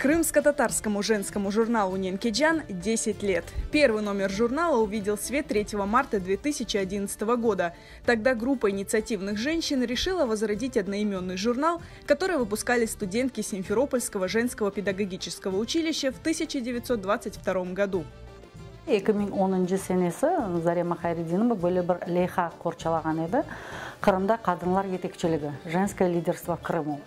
Крымско-татарскому женскому журналу «Ненкеджан» 10 лет. Первый номер журнала увидел свет 3 марта 2011 года. Тогда группа инициативных женщин решила возродить одноименный журнал, который выпускали студентки Симферопольского женского педагогического училища в 1922 году. 2010 senesi Zarema Hayredinova böyle bir leyha qorçalağan edi, Qırımda qadınlar yetekçiligi, Женское лидерство в Крыму.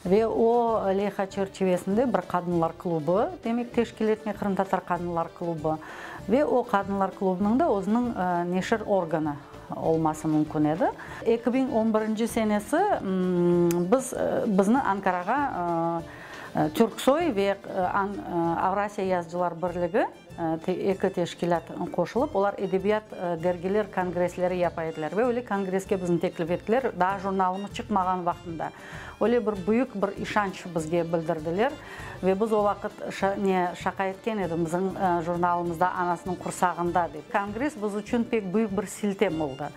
Ve o leyha çerçivesinde bir qadınlar klubı, demek, teşkil etmek, qırımtatar qadınlar klubı. Ve o qadınlar klubınıñ da özüniñ neşir organı olması mümkün edi. 2011 senesi biz bizni Ankarağa Türksoy ve Avrasiya yazıcılar birligi, eki teşkilât qoşulıp, olar edebiyat dergiler kongressleri yapa ediler. Ve öyle kongresske bizni teklif ettiler, daa jurnalımız çıqmağan vaqtında. Öyle bir büyük bir işanç bizge bildirdiler. Ve biz o vaqıt ne şaqa etken edim, bizim jurnalımız daa anasınıñ qursağında dep. Kongress biz içün pek büyük bir siltem oldı.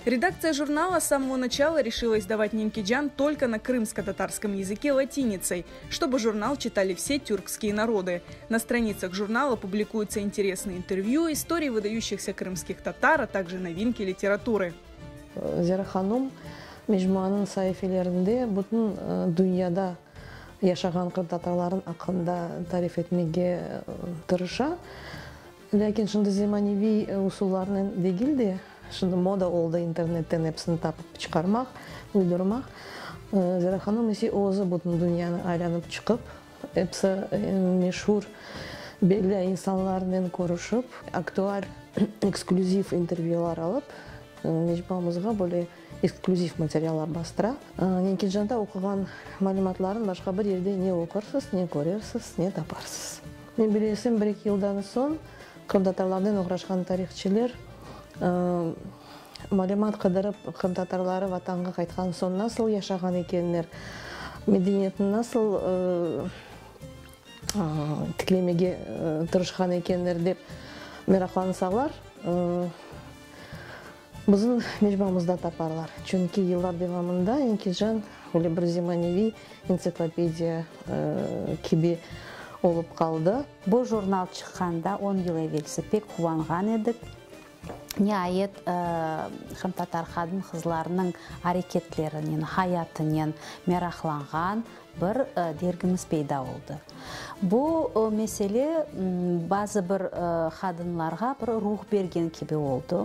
Редакция журнала с самого начала решила издавать «Ненкиджан» только на крымско-татарском языке латиницей, чтобы журнал читали все тюркские народы. На страницах журнала публикуются интересные интервью, истории выдающихся крымских татар, а также новинки литературы. Zera hanım mecmuanıñ saifelerinde bütün dünyada yaşağan qırımtatarlarnıñ aqqında tarif etmege tırışa. Lâkin şimdi zemaneviy usullarnen degil de, şimdi moda oldı internetten episini tapıp çıqarmaq, uydurmaq. Zera hanım ise özü bütün dünyanı aylanıp çıqıp, episi meşur, belli insanlarnen körüşip, aktual, eksklüziv intervyular alıp, mecmuamızğa böyle eksklüziv materiallar bastıra. Nenkecanda oquğan malümatların başqa bir yerde ne oqursız, ne körersiz, ne taparsız. Men bilesem, bir-eki yıldan soñ qırımtatarlarnen oğraşqan tarihçiler malümat qıdırıp, qırımtatarları Vatanğa qaytqan soñ nasıl yaşağan ekenler, medeniyetni nasıl tiklemege tırışqan ekenler dep meraqlansalar, bizim mecmuamızda taparlar. Çünki yıllar devamında Nenkecan öyle bir zemaneviy entsiklopediya kibi olıp qaldı. Bu jurnal çıqqanda on yıl evelsi pek quvanğan edik. Niayet, qırımtatar qadın-qızlarınıñ areketlerinen, hayatınen meraqlanğan bir dergimiz peyda oldı. Bu mesele bazı bir qadınlarğa bir ruh bergen kibi oldı.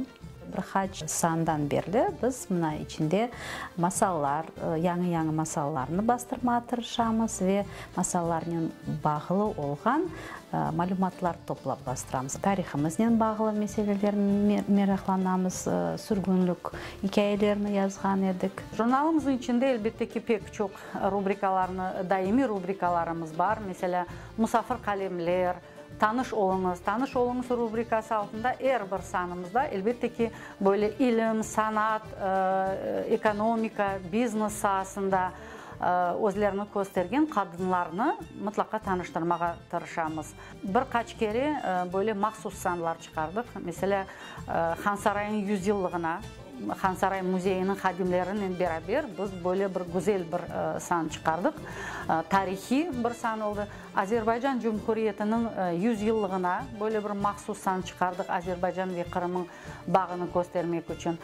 Bir qaç sandan berli biz mına içinde masallar, yañı-yañı masallarnı bastırmağa tırışamız ve masallarnen bağlı olğan malümatlar toplap bastıramız. Tarihımıznen bağlı meselelernen meraqlanamız, sürgünlik ikâyelerini yazğan edik. Jurnalımıznıñ içinde, elbette ki, pek çoq rubrikalarnı, daimiy rubrikalarımız bar. Meselâ, Musafir qalemler, Tanış oluñız, Tanış oluñız rubrikası altında er bir sanımızda, elbette ki, böyle ilim, sanat, ekonomika, biznes saasında özlerini köstergen qadınlarnı mıtlaqa tanıştırmağa tırışamız. Bir qaç kere böyle mahsus sanlar çıqardıq. Meselâ, Hansaraynıñ yüzyıllığına Hansaray müzeyiniñ hadimlerinen beraber biz böyle bir güzel bir san çıqardıq. Tarihiy bir san oldı. Azerbaycan Cumhuriyetiniñ yüzyıllığına böyle bir mahsus san çıqardıq, Azerbaycan ve Qırımıñ bağını köstermek içün.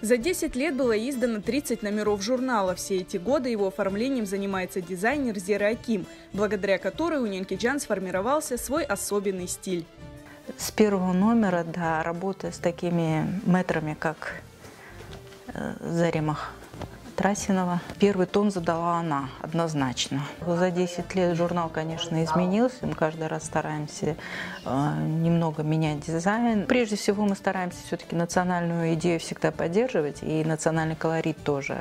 За 10 лет было издано 30 номеров журнала. Все эти годы его оформлением занимается дизайнер Зера Аким, благодаря которой у Ненкиджан сформировался свой особенный стиль. С первого номера, да, работая с такими мэтрами, как Зарема Трасинова. Первый тон задала она, однозначно. За 10 лет журнал, конечно, изменился. Мы каждый раз стараемся немного менять дизайн. Прежде всего мы стараемся все-таки национальную идею всегда поддерживать и национальный колорит тоже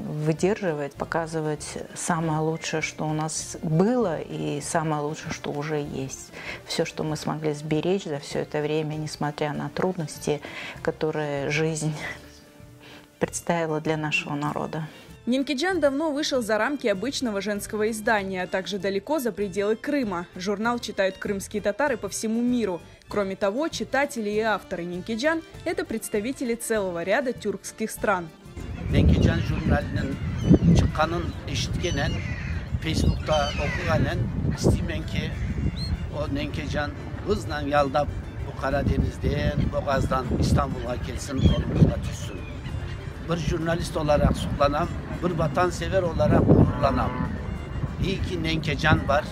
выдерживать, показывать самое лучшее, что у нас было, и самое лучшее, что уже есть. Все, что мы смогли сберечь за все это время, несмотря на трудности, которые жизнь представила для нашего народа. Ненкиджан давно вышел за рамки обычного женского издания, а также далеко за пределы Крыма. Журнал читают крымские татары по всему миру. Кроме того, читатели и авторы Ненкиджан – это представители целого ряда тюркских стран. Nenkecan jurnalınıñ çıqqanın eşitkenen. Feysbukta oquğanen istiymen ki, o Nenkecan hızla yaldap bu Qara deñizden, boğazdan İstanbulğa kelsin, qolumızğa tüşsün. Bir jurnalist olaraq suqlanam, bir vatansever olaraq ğururlanam. İyi ki Nenkecan bar,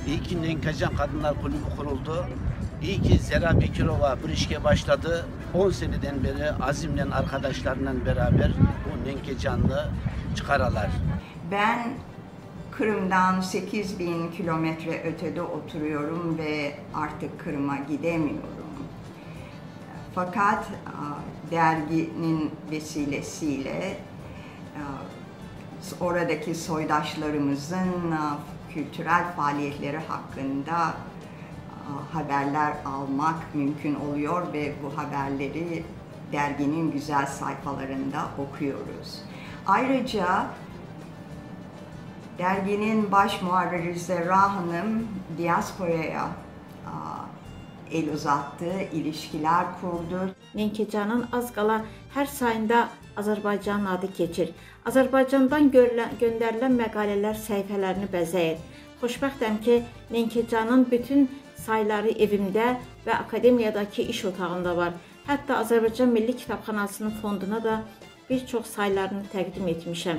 iyi ki Nenkecan qadınlar kulübü quruldı, iyi ki Zera Bekirova bir işke başladı, on seneden beri azimnen arqadaşlarınen beraber bu Nenkecannı çıqaralar. Ben Kırım'dan 8000 kilometre ötede oturuyorum ve artık Kırım'a gidemiyorum. Fakat derginin vesilesiyle oradaki soydaşlarımızın kültürel faaliyetleri hakkında haberler almak mümkün oluyor ve bu haberleri derginin güzel sayfalarında okuyoruz. Ayrıca derginin baş muharriri Zerra Hanım diasporaya el uzattı, ilişkiler kurdu. Nenkecanın az qala hər sayında Azərbaycanın adı keçir. Azərbaycandan görülən, göndərilən məqalələr səhifələrini bəzəyir. Xoşbəxtəm ki, Nenkecanın bütün sayları evimdə və akademiyadakı iş otağında var. Hətta Azərbaycan Milli Kitabxanasının fonduna da bir çox saylarını təqdim etmişəm.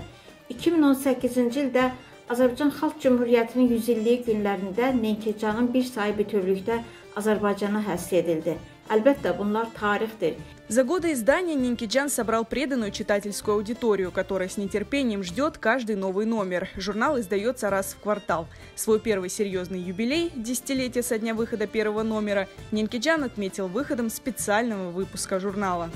2018-ci ildə Azərbaycan Xalq Cümhuriyyətinin 100 illiyi günlərində Nenkecanın bir sayı bütövlükdə Azərbaycana həsr edildi. Əlbəttə, bunlar tarixdir. За годы издания Ненкеджан собрал преданную читательскую аудиторию, которая с нетерпением ждет каждый новый номер. Журнал издается раз в квартал. Свой первый серьезный юбилей, десятилетие со дня выхода первого номера, Ненкеджан отметил выходом специального выпуска журнала.